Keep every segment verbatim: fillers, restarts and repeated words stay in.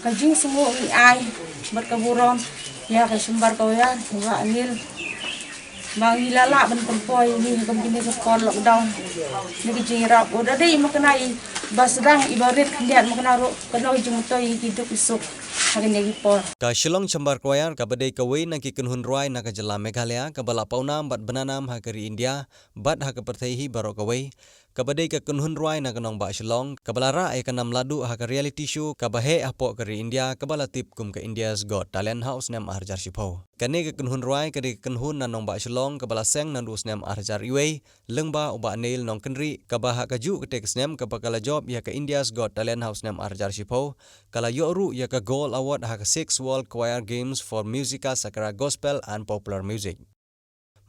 Ka jingsngew ngi ai bad ka burom ïa ka Shimbar Koyar, ïa Bah Anil, ba ngi la lah ban pynpoi ïa ngi ha kum kine ki por lockdown. Ngi ka jingïarap u da dei ma kane i ba sdang i ba rit khyndiat ma kane ruh ka long jingmyntoi ïa ki duk i suk ha kine ki por. Ka Shillong Chamber Choir kaba dei kawei na ki kynhun rwai na ka jylla Meghalaya kaba la pawnam bad bnanam ha ka ri India bad ha ka pyrthei hi baroh kawei, kaba dei ka kynhun rwai na ka nongbah Shillong kaba la rah ïa ka nam laduh ha ka reality show kaba heh hapoh ka ri India kaba la tip kum ka India's Got Talent ha u snem ar hajar shiphew. Kane ka kynhun rwai ka dei ka kynhun na nongbah Shillong kaba la seng naduh u snem ar hajar iwei, lyngba u Bah Neil Nongkynrih, kaba ha kajuh katei ka snem kaba ka la jop ïa ka India's Got Talent ha u snem ar hajar shiphew, ka la ïoh ruh ïa ka Gold Award ha ka Six World Choir Games for Musica Sacra Gospel and Popular Music.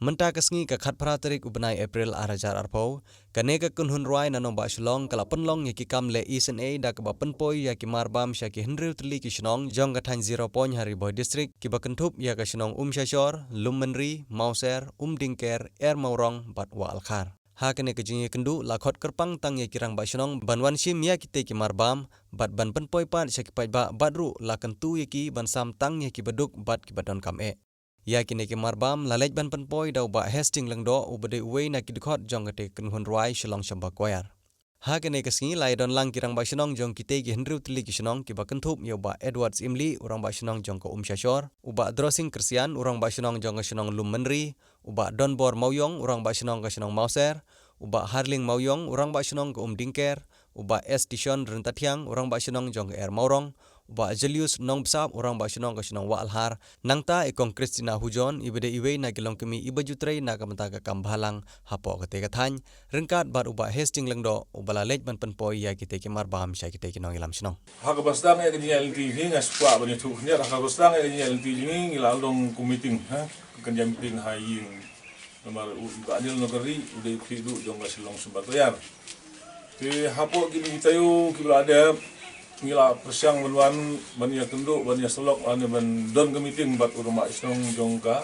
Mynta ka sngi ka khatphra tarik u bnai April ar hajar arphew, kane ka kynhun rwai na nongbah Shillong ka la pynlong ïa ki kam leh isynei da kaba pynpoi ïa ki marbam sha ki hynriew tylli ki shnong jong ka thaiñ Zero Point ha Ri Bhoi District, kiba kynthup ïa ka shnong Umshashor, Lummynri, Mawser, Umdingker, Ermawrong bad Wahlkhar. Ha kane ka jingïakynduh la khot kyrpang tang ïa ki rangbah shnong ban wan shim ïa kitei ki marbam bad ban pynpoi pat sha ki paidbah bad ruh la kyntu ïa ki ban sam tang ïa kiba duk bad kiba donkam eh. Ïa kine ki marbam la leit ban pynpoi da u Bah Hastings Lyngdoh uba dei uwei na ki dkhot jong katei ka kynhun rwai Shillong Chamber Choir. Ha kane ka sngi la ïadon lang ki rangbah shnong jong kitei ki hynriew tylli ki shnong kiba kynthup ïa u Bah Edward Syiemlieh, u rangbah shnong jong ka Umshashor, u Bah Drorsing Kyrsian, u rangbah shnong jong ka shnong Lummynri, u Bah Donbor Mawïong, u rangbah shnong ka shnong Mawser, u Bah Harling Mawïong, u rangbah shnong ka Umdingker, u Bah S Tishon Ryntathiang, u rangbah shnong jong ka Ermawrong, u Bah Julius Nongbsap, u rangbah shnong ka shnong Wahlkhar, nangta i Kong Christina Hujon, iba dei iwei na ki longkmie iba ju trei na ka bynta ka kam bhalang hapoh katei ka thaiñ, ryngkat bad u Bah Hastings Lyngdoh uba la leit ban pynpoi ïa kitei ki marbam sha kitei ki nongïalam shnong. Ha kaba sdang ïa ka jingïaid lynti jong ngi, nga sngewkwah ban ïathuh khyndiat, ha kaba sdang ïa ka jingïaid lynti jong ngi ngi la long kum meeting, ha, ka kynja meeting ha ïing. Namar u Bah Anil Nongkynrih u dei u khlieh duh jong ka Shillong Chamber Choir. Te hapoh kine ki taïew kiba la dep ngi la pyrshang ban wan ban ïakynduh ban ïasyllok lane ban don ka meeting bad u rangbah shnong jong ka,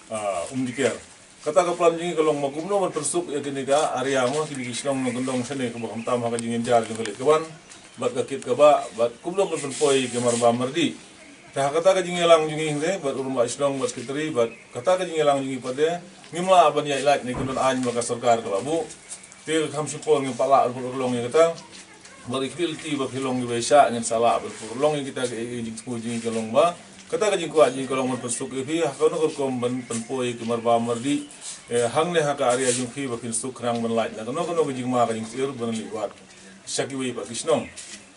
ah, Umdingker. Kata ka plan jong ngi ka long ba kumno ban pynsuk ïa kine ka area mo, kine ki shnong nongkyndong shane kaba khamtam ha ka jingïainjar jong ka leit ka wan bad ka kit ka bah bad kumno ban pynpoi ïa ki marbam mardi. Te ha kata ka jingïalang jong ngi hynrei bad u rangbah shnong bad secretary bad kata ka jingïalang jong ngi pat de ngim lah ban ïaid lait ne kyndon aiñ ba ka sorkar ka la buh. Te ka kham shipor ngim pat lah ban pynurlong ïa kata. Bad i khmih lynti ba phi long kiba ïaishah ngin sa lah ban pynurlong ïa kita, ka, ka jingthmu jong ngi ka long ba kata ka jingkwah jong ngi ka long ban pynsuk ïa phi ha kano ka rukom ban pynpoi ïa ki marbam mardi, eh, hangne ha ka area jong phi ba phin suk khnang ban lait na kano kano ka jingma ka jingtiar ban leit wad sha kiwei pat ki shnong.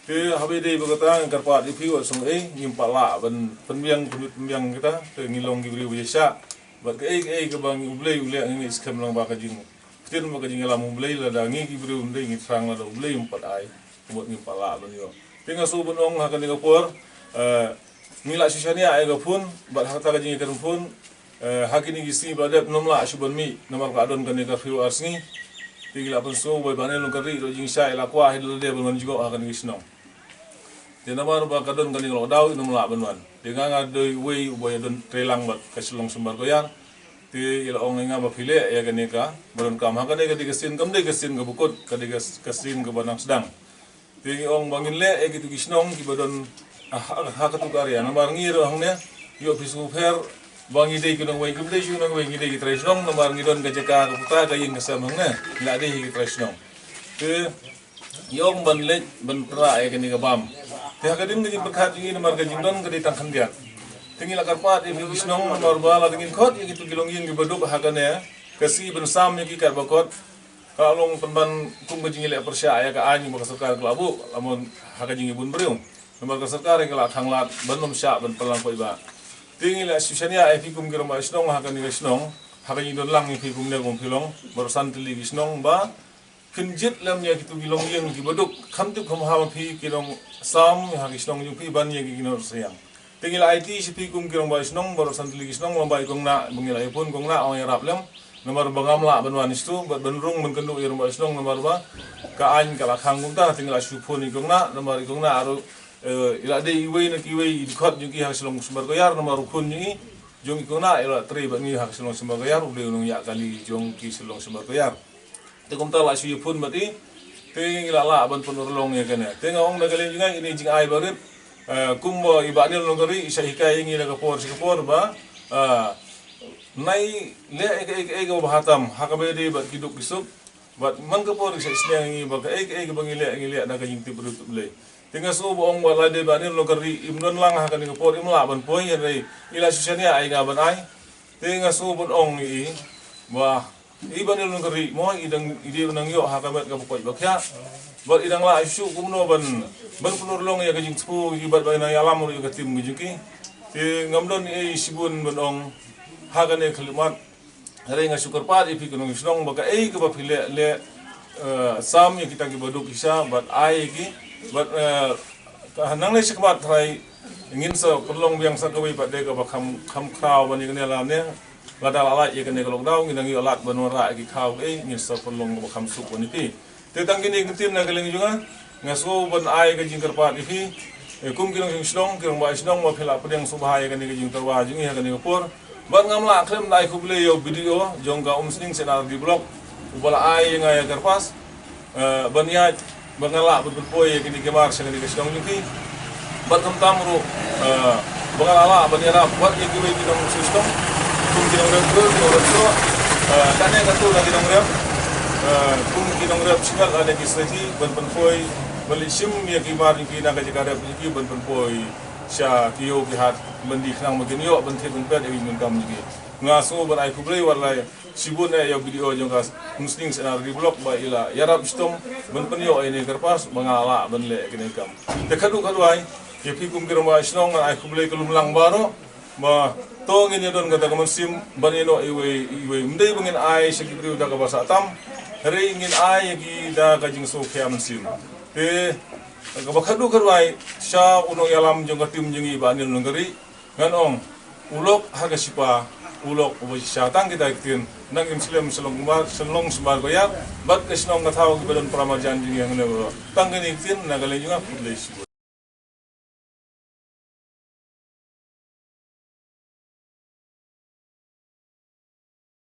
Te haba ïadei bad kata ngan kyrpad ïa phi wat sngew ei, ngim pat lah ban pynbiang, pynbiang kita, te ngi long ki briew ba ïaishah. Bad kaei kaei kaba ngi U Blei u leh ngi ngeit skhem lang ba ka jingktien bad ka jingïalam U Blei, lada ngi ki briew ym dei ngi thrang, lada U Blei um pat ai, ka mut ngim pat lah ban ïoh. Te nga shu ban ong ha kane ka por, eh, ngi la shu shaniah ïa ka phone bad ha kata ka jingïakren phone, eh, ha kine ki sngi ba la dep ngim lah shuh ban mih namar ka don kane ka curfew ar sngi. Te ngi la pynsngew ba i Bah Anil Nongkynrih ruh jingshai la kwah hi da lade ban wan jngoh ha kane ka shnong. Te namar ba ka don kane ka lockdown ngim lah ban wan. Te nga nga dei uwei uba ïadon treilang bad ka Shillong Chamber Choir. Te i la ong ïa nga ba phi leh ïa kane kaba donkam, ha kane ka dei ka sien, kam dei ka sien kaba kut, ka dei ka, ka sien kaba nang sdang. Te ngi ong ba ngin leh ïa kitu ki shnong kiba don, ah, ha, ha katu ka area. Namar ngi ruh hangne, ïoh phi sngewpher ba ngi dei ki nongwei, kim dei shu nongwei, ngi dei ki trai shnong, namar ngi don ka jaka ka puta ka ïing ka sem hangne. Ngi la dei hi ki trai shnong. Te ngi ong ban leit ban pynrah ïa kane ka bam. Te ha ka dei ka jingpyrkhat jong ngi namar ka jingdon ka dei tang khyndiat. Te ngi la kyrpad ïa phi ki shnong namar ba lada ngin khot ïa kitu ki longïing kiba duk ha kane, ka sngi ban sam ïa ki katba kot ka long pynban kum ka jingïaleh pyrshah ïa ka aiñ ba ka sorkar ka la buh, lamon ha ka jingïabun briew. Namar ka sorkar ka la khanglad ban ym shah ban pynlang paidbah. Te ngi la shu shaniah ïa phi kum ki rangbah shnong ha kane ka shnong, ha ka jingdon lang ïa phi kumne kum phi long baroh san tylli ki shnong ba phin jied lem ïa kitu ki longïing kiba duk, kham tip kham ha ma phi ki nongsam ha ki shnong jong phi ban ïa ki nongshah ïing. Te ngi la aiti sha phi kum ki rangbah shnong baroh san tylli ki shnong, lem bad i Kong Nah ba ngi la ïaphone, Kong Nah ong ïarap lem. Namar ba ngam lah ban wan shatu bad ban rung ban kynduh ïa rangbah shnong namar ba ka aiñ ka la khang kumta. Te ngi la shu phone ïa i Kong Nah namar i Kong Nah ruh, eh, i la dei iwei na kiwei i dkhot jong ki ha ka Shillong Chamber Choir namar u khun jong i, jong i Kong Nah i la trei bad ngi ha ka Shillong Chamber Choir, u dei u nongïaid kali jong ki Shillong Chamber Choir. Te kumta la shu ïaphone bad i, te ngi la lah ban pynurlong ïa kane. Te nga ong da ka liang jong nga, ine i jingai barit Eh, kumba i Bah Niel Nongkynrih i sa hikai ïa ngi na ka por sha ka por ba, eh, nai leh ïa kaei kaei kaba bha tam ha kaba ïadei bad ki duk ki suk. Bad man ka por i sa sliang ïa ngi ba kaei kaei kaba ngi leh ngi leh na ka jingtip briew tip Blei. Te nga sngew ba ong ba lada i Bah Niel Nongkynrih im don lang ha kane ka por im lah ban poi, hynrei i la shu shaniah ïa nga ban ai. Te nga sngew ban ong ïa i ba i Bah Niel Nongkynrih mo, i dang, i dei ban nang ïoh ha ka met kaba koit ba khiah. Bad i dang lah shuh kumno ban, ban pynurlong ïa ka jingthmu ki bad ban nang ïalam ruh ïa ka team ka jong ki. Te ngam don ei shibun ban ong ha kane ka khyllipmat. Hynrei nga shu kyrpad ïa phi ki nongshong shnong ba kaei kaba phi leh leh, eh, sam ïa kita kiba duk ki sha bad ai ïa ki bad, eh, ka nangne shakhmat trai ngin sa pynlong biang sa kawei pat de kaba kham, kham khraw ban ïa kane lane. Lada la lait ïa kane ka lockdown ngin nang ïoh lad ban wanrah ïa ki khaw kaei, ngin sa pynlong kaba kham suk ban ïa phi. Te tang kine ki ktien na ka liang jong nga, nga sngew ban ai ka jingkyrpad ïa phi. Eh, kum ki nongshong shnong, ki rangbah shnong ba phi la pdiang sngewbha ïa kane ka jingtyrwa jong ngi ha kane ka por. Bad ngam lah khlem da ai khublei ïa u B D O jong ka Umsning C&RD Block uba la ai ïa nga ïa ka kyrpas, eh, ban ïaid ba nga lah ban pynpoi ïa kine ki mar sha kane ka shnong jong phi. Bad khamtam ruh, eh, ba nga lah ban ïarap wat ïa kiwei ki nongshong shnong kum ki nongrep briew, ki nongrep soh, eh, kane ka tu na ki nongrep, eh, kum ki nongrep shnong lane ki shnong ban pynpoi, ban leit shim ïa ki mar jong ki na ka jaka rep jong ki ban pynpoi sha ki ïew ki hat ban die khnang ba kin ïoh ban thied ban peit ïa ki jingdonkam jong ki. Nga sngew ban ai khublei wat la shibun eh ïa u B D O jong ka Umsning C&RD Block ba i la ïarap shitom ban pynïoh ïa kane ka kyrpas ba nga lah ban leh ïa kane ka kam. Te khadduh khadwai ïa phi kum ki rangbah shnong ngan ai khublei ka lumlang baroh. Ba to ngin ïa don kata ka mynsiem ban ïa noh iwei iwei, ym dei ba ngin ai sha ki briew da kaba sah tam, hynrei ngin ai ïa ki da ka jingsngewkhia mynsiem. Te kaba khadduh khadwai sha u nongïalam jong ka team jong ngi Bah Niel Nongkynrih, ngan ong u lok ha ka shipa, u lok uba shisha. Tang kita ki ktien, nang im slem sha long kumba, sha long symbai ba ïap bad ka shnong ka thaw kiba don para marjan jong ngi hangne baroh. Tang kine ki ktien na ka liang jong nga, khublei shibun.